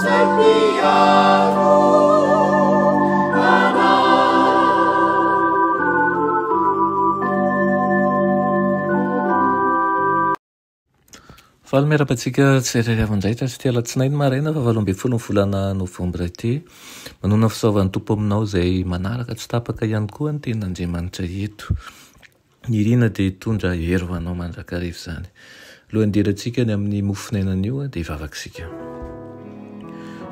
Izay mpiaro anay. Faly miarahaba antsika tsirairay avy indray taty alatsinainy maraina faha 18 ny volana novambra ity. Manonona ny fisaovan'ny Tompo aminao izay manaraka tsy tapaka ihany koa ny tenin'Andriamanitra eto. Nirina dia hitondra hery ho anao mandrakariva izany. Alohan'ny hidirantsika ny amin'ny mofon'aina anio dia hivavaka isika.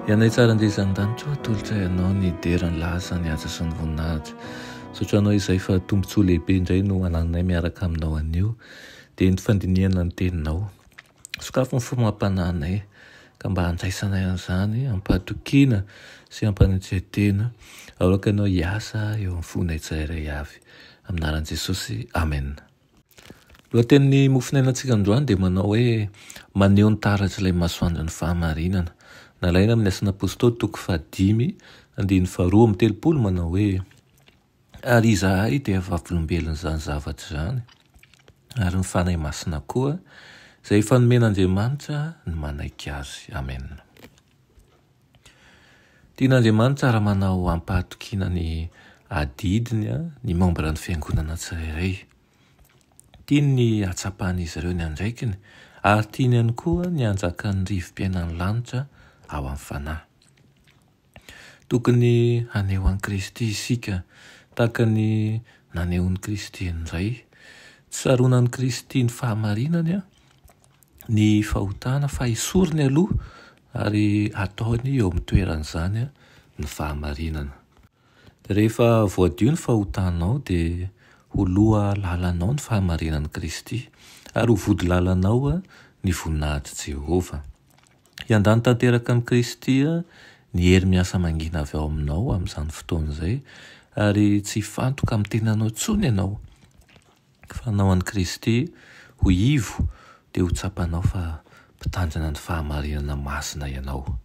Ianay tsara indrindra izany danitra o, atolotray anao ny dera, ny laza, ny haja sy ny voninahitra. Misaotra anao izay fa tombontsoa lehibe indray no anananay miaraka aminao anio, dia ny fandinihana ny teninao. Sokafy ny fo amam-panahinay ka mba handraisanay an'izany am-pahatokiana sy am-panetren-tena. Aoka ianao hiasa eo amin'ny fonay tsirairay avy. Amin'ny anaran'i Jesosy, amena. Lohatenin'ny mofonainantsika androany dia manao hoe Maneho ny taratr'ilay masoandron'ny fahamarinana. Nalaina amin'ny Asan'Apostoly toko fahadimy andininy faharoa amby telopolo manao hoe Ary izahay dia vavolombelon'izany zavatra izany, ary ny Fanahy Masina koa, izay efa nomen'Andriamanitra ny manaiky Azy. Amena. Tian'Andriamanitra raha manao am-pahatokiana ny adidiny ny mambran'ny fiangonana tsirairay. Tiany ny hahatsapan'izy ireo ny andraikiny ary tiany ihany koa ny hanjakan'ny rivo-piainan'ny lanitra ao amin'ny fanahy. Tokony haneho an'i Kristy isika tahaka ny nanehoan'i Kristy ny Ray. Tsy saronan'i Kristy ny fahamarinany ny fahotana fa esoriny aloha ary ataony eo amin'ny toeran'izany ny fahamarinana. Rehefa voadio ny fahotanao dia ho loha lalanao ny fahamarinan'i Kristy ary ho vody lalanao ny voninahitr'i Jehovah. Hiandany tanteraka amin'i Kristy ny hery miasa mangina avy ao aminao amin'izany fotoana izay ary tsy hifantoka amin'ny tenanao intsony ianao fa hanao an'i Kristy ho ivo dia ho tsapanao fa mpitandrina ny fahamarinana masina ianao.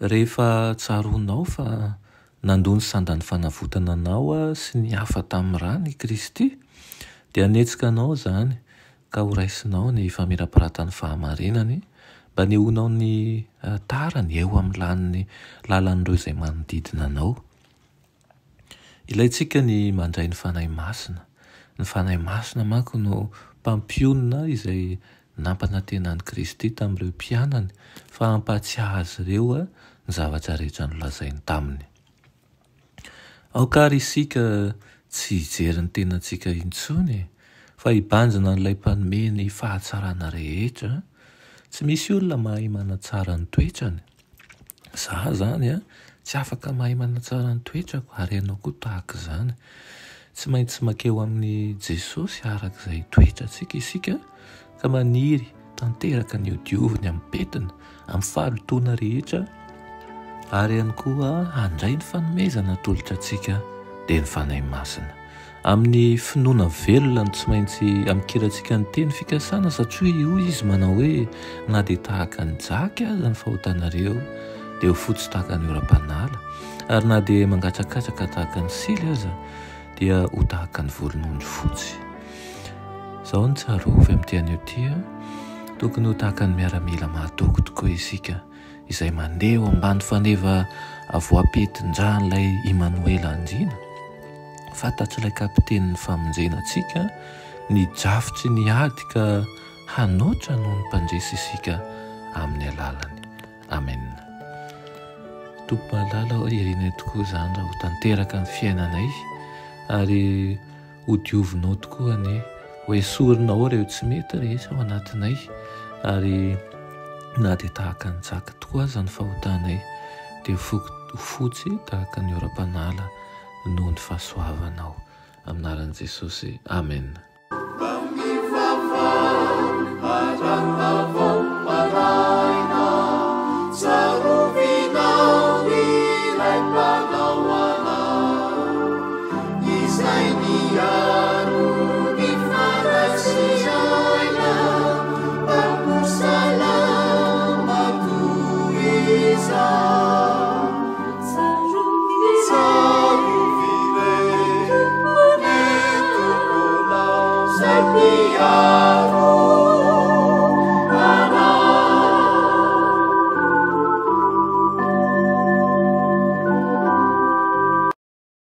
Rehefa tsaroanao fa nandoa ny sandan'ny fanavotana anao sy ny hafa tamin'ny rany i Kristy, dia hanetsika anao izany ka horaisinao ny famirapiratan'ny fahamarinany mba hanehoanao ny tarany eo amin'ny lanin'ny lalan'ireo izay manodidina anao. Ilaintsika ny mandray ny Fanahy Masina. Ny Fanahy Masina manko no mpampionona izay nampanantena an'i Kristy tamin'ireo mpianany fa hampahatsiahy azy ireo ny zavatra rehetra nolazainy taminy. Aoka àry isika tsy hijery ny tenantsika intsony fa hibanjina an'ilay Mpanome ny fahatsarana rehetra. Tsy misy olona mahay manatsara ny toetrany. Za zany a, tsy afaka mahay manatsara ny toetrako ary ianao koa tahaka izany. Tsy maintsy makeo amin'i Jesosy araka izay toetrantsika isika ka maniry tanteraka ny hodioviny amin'ny pentina, amin'ny fahalotoana rehetra ary ihany koa handray ny fanomezana atolotra antsika dia ny Fanahy Masina. Amin'ny finoana velona no tsy maintsy amikirantsika ny teny fikasana satria hoy izy manao hoe na dia tahaka ny jaky aza ny fahotanareo dia ho fotsy tahaka ny oram-panala ary na dia mangatsakatsaka tahaka ny sily aza dia ho tahaka ny volon'ondry fotsy. Izao no tsarovy amin'ity anio ity, tokony ho tahaka ny miaramila mahatoky tokoa isika izay mandeha eo ambany faneva voapetin-dran'ilay Imanoela Andriana. Fantatr'ilay kapitenin'ny famonjena antsika ny drafitry ny ady ka hanoatra noho ny mpandresy isika amin'ny alalany. Amen. Tompo malala ô, irinay tokoa izany raha ho tanteraka ny fiainanay ary ho diovinao tokoa anie, ho esorinao ireo tsy mety rehetra ao anatinay ary na dia tahaka ny jaky tokoa aza ny fahotanay dia ho fotsy tahaka ny oram-panala noho ny fahasoavanao. Amin'ny anaran'i Jesosy. Amen.